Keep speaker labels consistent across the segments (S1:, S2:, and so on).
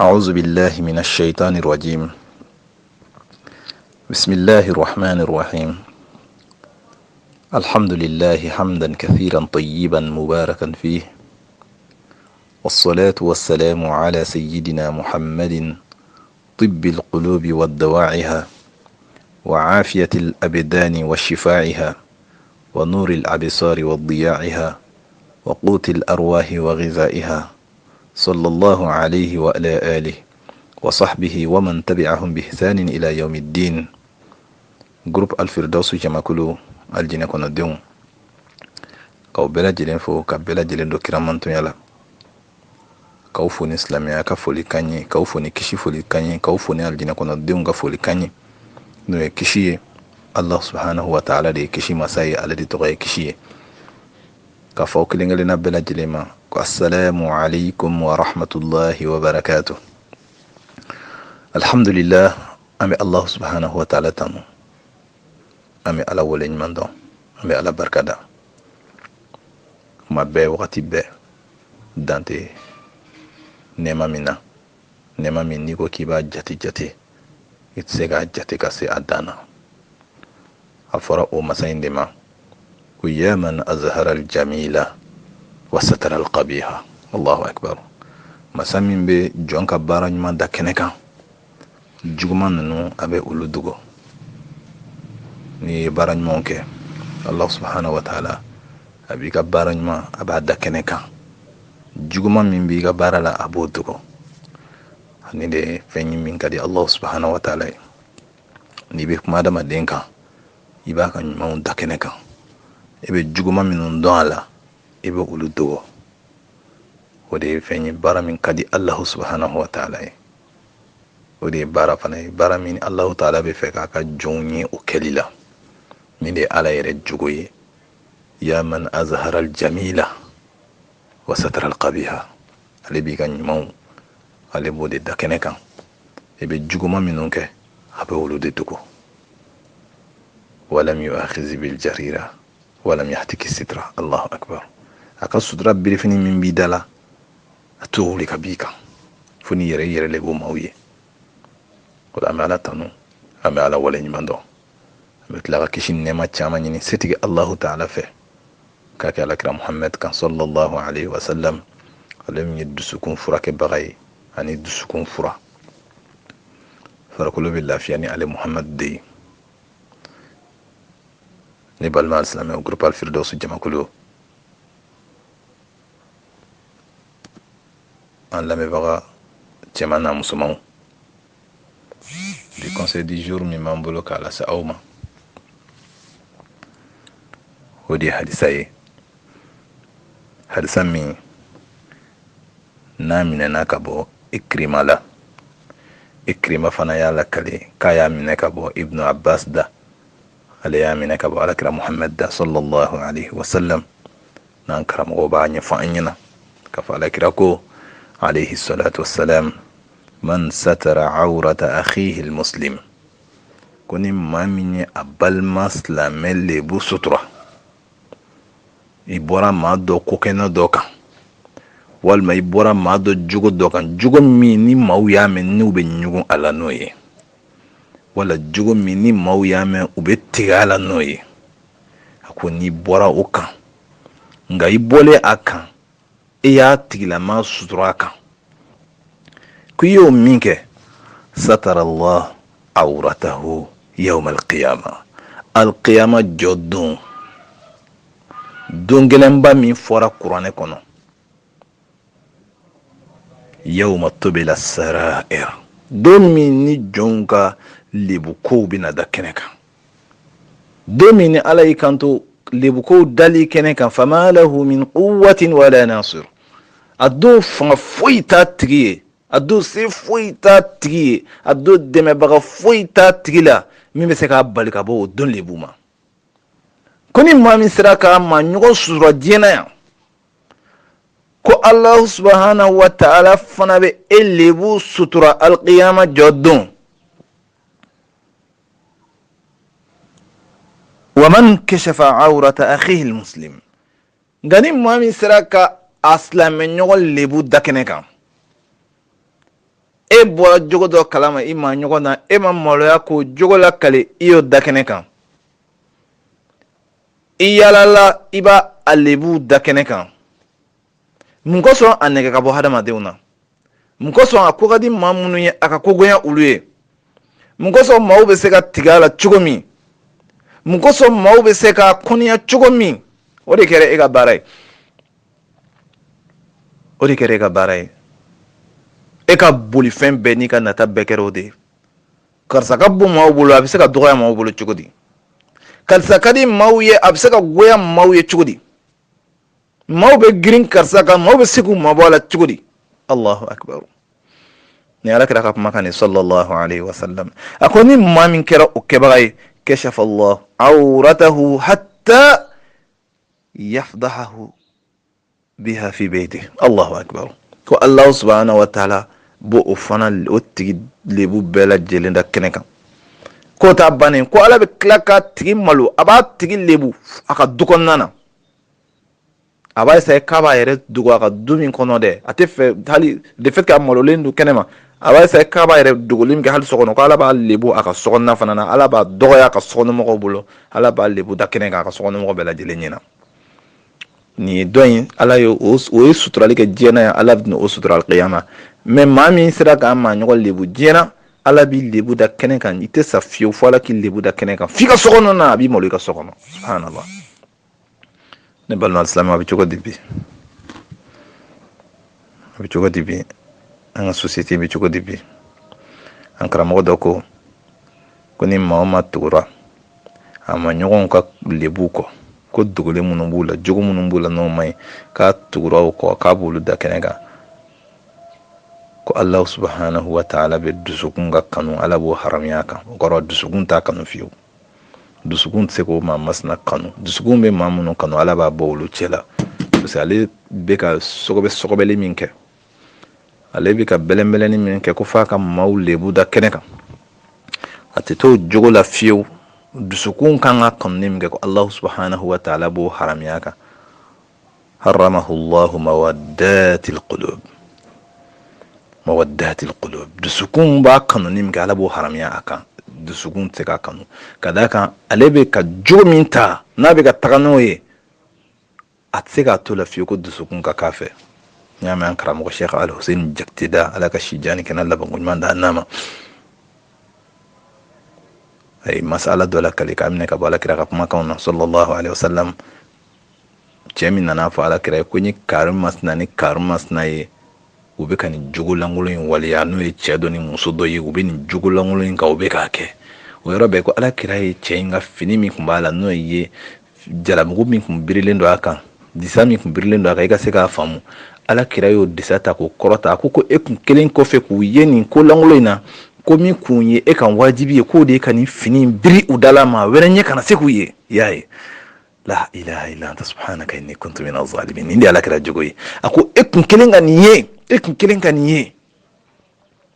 S1: أعوذ بالله من الشيطان الرجيم. بسم الله الرحمن الرحيم. الحمد لله حمدا كثيرا طيبا مباركا فيه، والصلاة والسلام على سيدنا محمد طب القلوب ودواعها، وعافية الأبدان وشفاعها، ونور الأبصار وضياعها، وقوت الأرواح وغذائها، صلى الله عليه وعلى آله وصحبه ومن تبعهم بإحسان إلى يوم الدين. Groupe Al-Firdaus jamakulu aljinɛ kɔnɔdenw, k'aw bɛɛ lajɛlen fo, ka bɛɛ lajɛlen don kiramantonya la, k'aw fo ni silamɛya ka foli kan ye, k'aw fo ni kisi foli kan ye, k'aw fo ni aljinɛ kɔnɔdenw ka foli kan ye, n'o ye kisi ye. Allah subhanahu wa ta'ala de ye kisi masa ye, ale de tɔgɔ ye kisi ye. K'a fɔ aw kelen kelenna bɛɛ lajɛlen ma ko assalamu alaikum wa rahmatullahi wa barakatuh. Alhamdulillah, an bɛ Allah subhanahu wa ta'ala tanu, an bɛ Ala wale ɲuman dɔn, an bɛ Ala barika da kuma bɛɛ, wagati bɛɛ, dan tɛ nɛɛma min na, nɛɛma min n'i ko k'i b'a jate jate, i tɛ se k'a jate ka se a dan na. A fɔra o masa in de ma ko ya man azhara aljamila wa satara alqabiha. Allahu akbar. Masa min bɛ jɔn ka baara ɲuman da kɛnɛ kan, juguman ninnu a bɛ olu dogo. N'i ye baara ɲumanw kɛ, Allah subhanahu wa ta'ala a b'i ka baara ɲuman, a b'a da kɛnɛ kan. Juguman min b'i ka baara la, a b'o dogo. Ani de ye fɛn ye min ka di Allah subhanahu wa ta'ala ye. N'i bɛ kuma adamaden kan, i b'a ka ɲumanw da kɛnɛ kan, i bɛ juguman minnu dɔn a la, i bɛ olu dogo. O de ye fɛn ye, baara min ka di Allah subhanahu wa ta'ala ye. O de ye baara fana ye, baara min Allah ta'ala bɛ fɛ k'a ka jɔnw ye o kɛli la. Nin de ye Ala yɛrɛ jogo ye. Ya man azhara aljamila wa satara alqabiha. Ale b'i ka ɲumanw, ale b'o de da kɛnɛ kan. I bɛ juguman minnu kɛ, a bɛ olu de dogo. Walam yu'akhiz bil jarira walam yahtiki sitra. Allahu akbar. A ka sutura birifini min b'i da la, a t'o wuli ka b'i kan fo n'i yɛrɛ yɛrɛ le b'o maaw ye. O la an bɛ Ala tanu, an bɛ Ala wale ɲuman dɔn, an bɛ tila ka kisi ni nɛɛma caman ɲini setigi Allahu ta'ala fɛ, k'a kɛ alakira Muhammed kan sallallahu alaihi wa sallam, ale min ye dusukun furakɛbaga ye ani dusukun fura. Farikolo bɛ lafiya ni ale Muhammed de ye. Ne balima alisilamɛw, groupe Al-Firdaus jamakulu, an lamɛnbaga cɛman n'a musomanw, bi conseil du jour min b'an bolo k'a lase aw ma, o de ye hadisa ye, hadisa min n'a minɛna ka bɔ Ikrima la. Ikrima fana y'a lakale k'a y'a minɛ ka bɔ Ibnu Abbas da, ale y'a minɛ ka bɔ alakira Muhammed da sallallahu alaihi wasallam. N'an karamɔgɔw b'a ɲɛfɔ an ɲɛna k'a fɔ alakira ko alayhi salatu wassalam, man satara awrata akhihi almuslim, ko ni maa min ye a balima silamɛ lebu sutura, i bɔra maa dɔ kokɛnɛ dɔ kan, walima i bɔra maa dɔ jogo dɔ kan, jogo min ni maaw y'a mɛn n'u bɛ ɲugun a la n'o ye, wala jogo min ni maaw y'a mɛn u bɛ tigɛ a la n'o ye, a ko n'i bɔra o kan, nka i bɔlen a kan, e y'a tigilama sutura a kan, ko i y'o min kɛ, satara Allah awratahu yawma alqiyama, alqiyama jɔ don, don gɛlɛnba min fɔra kuranɛ kɔnɔ, yawma tubila sarair, don min ni jɔnw ka lebukow bɛna da kɛnɛ kan, don min ni Ala y'i kanto lebukow dali kɛnɛ kan, fama lahu min quwwatin wala nasir, a don fanga foyi t'a tigi ye, a don se foyi t'a tigi ye, a don dɛmɛbaga foyi t'a tigi la min bɛ se k'a bali ka bɔ o don lebu ma. Ko ni maa min sera k'a maa ɲɔgɔn sutura diɲɛ na yan, ko Alahu subahanahu wa ta'ala fana bɛ e lebu sutura alqiyama jɔ don. Wa man kashafa awrata akhihi almuslim, nka ni maa min sera ka a silamɛ ɲɔgɔn lebu da kɛnɛ kan, E bɔra jogo dɔ kalama i maa ɲɔgɔn na, e ma maloya k'o jogo lakale, i y'o da kɛnɛ kan. I yalala i b'a a lebu da kɛnɛ kan. Mun kosɔn a nɛgɛ ka bɔ hadamadenw na? Mun kosɔn a ko ka di maa minnu ye, a ka ko goya olu ye? Mun kosɔn maaw bɛ se ka tigɛ a la cogo min? Mun kosɔn maaw bɛ se ka kɔniya cogo min? O de kɛra e ka baara ye, o de kɛra e ka baara ye. E ka bolifɛn bɛɛ n'i ka nata bɛɛ kɛra o de ye. Karisa ka bon maaw bolo, a bɛ se ka dɔgɔya maaw bolo cogo di? Karisa ka di maaw ye, a bɛ se ka goya maaw ye cogo di? Maaw bɛ girin karisa kan, maaw bɛ se k'u mabɔ a la cogo di? Allahu akbar. Ni Ala kira ka kumakan ni sallallahu alaihi wasallam, a ko ni maa min kɛra o kɛbaga ye, kashafa Allah awratahu hatta yafdahahu biha fi bayti. Allahu akbar. Ko Allah subhanahu wa ta'ala b'o o fana o tigi lebu bɛɛ lajɛlen da kɛnɛ kan. K'o t'a bannen, ko Ala bɛ tila k'a tigi malo, a b'a tigi lebu a ka du kɔnɔna na. A b'a essayer k'a b'a yɛrɛ dogo a ka du min kɔnɔ dɛ, a tɛ fɛ hali de fait que a malolen don kɛnɛ ma, a b'a essayer k'a b'a yɛrɛ dogoli min kɛ hali so kɔnɔ, ko Ala b'a lebu a ka sokɔnɔna fana na. Ala b'a dɔgɔya a ka sokɔnɔmɔgɔw bolo, Ala b'a lebu da kɛnɛ kan a ka sokɔnɔmɔgɔ bɛɛ lajɛlen ɲɛna. Nin ye dɔ in, Ala ye o ye suturali kɛ diɲɛ na yan, Ala bɛna o sutura alikiyama. Mais maa min sera k'a maa ɲɔgɔn lebu diɲɛ na, Ala b'i lebu da kɛnɛ kan. I tɛ sa fiyewu fo Ala k'i lebu da kɛnɛ kan f'i ka so kɔnɔ na, a b'i malo i ka so kɔnɔ. Subhanallah. Ne balima silamɛ, a bɛ cogo di bi? A bɛ cogo di bi? An ka société bɛ cogo di bi? An karamɔgɔ dɔ ko ko ni maa o maa tugura a ma ɲɔgɔnw ka lebu kɔ, ko dogolen minnu b'u la, jogo minnu b'u la n'o man ɲi, k'a tugura o kɔ, k'a b'olu da kɛnɛ kan, ko Alahu subahanahu wa taala bɛ dusukun ka kanu, Ala b'o haramuya kan. O kɔrɔ, dusukun t'a kanu fiyewu, dusukun tɛ se k'o maa masina kanu. Dusukun bɛ maa minnu kanu, Ala b'a bɔ olu cɛ la, parce que ale bɛ ka sɔgɔbɛ sɔgɔbɛli min kɛ, ale bɛ ka bɛlɛnbɛlɛnni min kɛ, ko f'a ka maaw lebu da kɛnɛ kan, a tɛ t'o jogo la fiyewu. Dusukun kan ka kanuni min kɛ, ko Alahu subahanahu wa taala b'o haramuya kan. Haramahu Allahu mawaddatil qulub, mawaddatil qulub. Dusukun b'a kanuni min kɛ, Ala b'o haramuya a kan. Dusukun tɛ se k'a kanu, ka d'a kan ale bɛ ka jogo min ta, n'a bɛ ka taga n'o ye, a tɛ se k'a to la fiyewu ko dusukun ka k'a fɛ. N y'a mɛn an karamɔgɔ Sheikh Al Hussein Jakite da, Ala ka si jan ni kɛnɛ labanko ɲuman d'a n'a ma, a ye masala dɔ lakali k'a minɛ ka bɔ Ala kira ka kumakanw na sallallahu alaihi wasallam. Cɛ min nana fɔ Ala kira ye ko n ye kari masina ni kari masina ye, u bɛ ka nin jogo lankolon in waleya, n'o ye cɛ dɔ ni muso dɔ ye, u bɛ nin jogo lankolon in kan, u bɛ k'a kɛ. O yɔrɔ bɛɛ, ko Ala kira ye cɛ in ka fini min tun b'a la, n'o ye jalamugu min tun birilen don a kan, disa min tun birilen don a kan, i ka se k'a faamu, Ala kira y'o disa ta k'o kɔrɔta. A ko ko e kun kelen kɔfɛ k'u ye nin ko lankolon in na, ko min kun ye e kan wajibi ye, k'o de ye ka nin fini in biri u da la, maa wɛrɛ ɲɛ kana se k'u ye. I y'a ye, la ilaha illa anta subhanaka inni kuntu minaz zalimin. Nin de Ala kira jogo ye. A ko e kun kelen ka nin ye, e kun kelen ka nin ye,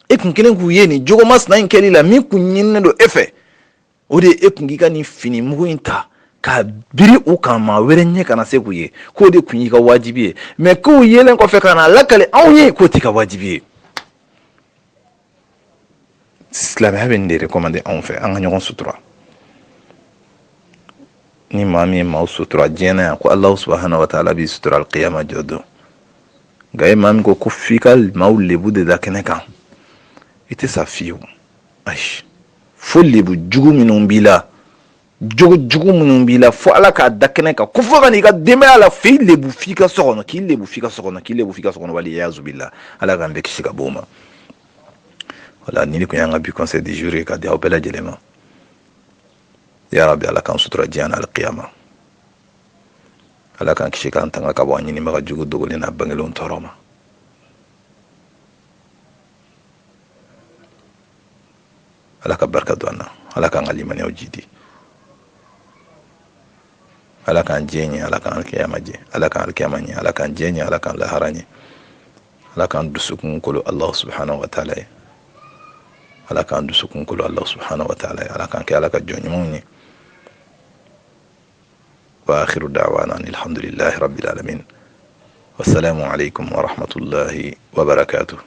S1: e kun kelen k'u ye nin jogo masina in kɛli la, min kun ɲininen don e fɛ, o de ye e kun k'i ka nin fini mugu in ta ka biri u kan, maa wɛrɛ ɲɛ kana se k'u ye, k'o de kun y'i ka wajibi ye. Mais k'u yelen kɔfɛ ka na lakale anw ye, k'o t'i ka wajibi ye. Silamɛya bɛ nin de recommander anw fɛ, an ka ɲɔgɔn sutura. Ni maa min ye maaw sutura diɲɛ na yan, ko Alahu subahana wa taala b'i sutura alkiyama jɔ don. Nka e maa min ko ko f'i ka maaw lebu de da kɛnɛ kan, i tɛ sa fiyewu. Ayi, fo lebu jugu minnu b'i la, jogo jugu minnu b'i la, fo Ala k'a da kɛnɛ kan, ko fo ka n'i ka denbaya la, f'i lebu f'i ka so kɔnɔ, k'i lebu f'i ka so kɔnɔ, k'i lebu f'i ka so kɔnɔ. Wali yazubila, Ala k'an bɛɛ kisi ka bɔ o ma. Wala nin de kun y'an ka bi conseil du jour ye ka di aw bɛɛ lajɛlen ma. Ya Rabbi, Ala k'an sutura diɲɛ na alikiyama. Ala k'an kisi k'an tanga ka bɔ an ɲinibaga jugu dogolen n'a bangelenw tɔɔrɔ ma. Ala ka barika don an na, Ala k'an ka limaniyaw jidi, Ala k'an diɲɛ ɲɛ, Ala k'an alikiyama jɛ, Ala k'an alikiyama ɲɛ, Ala k'an diɲɛ ɲɛ, Ala k'an lahara ɲɛ, Ala k'an dusukun kolo Allahu subhanahu wa ta'ala ye, Ala k'an dusukun kolo Allahu subhanahu wa ta'ala ye, Ala k'an kɛ Ala ka jɔn ɲumanw ye. Wa akhiru da'wana alhamdulillahi rabbil alamin. Wassalamu alaikum wa rahmatullahi wa barakatuh.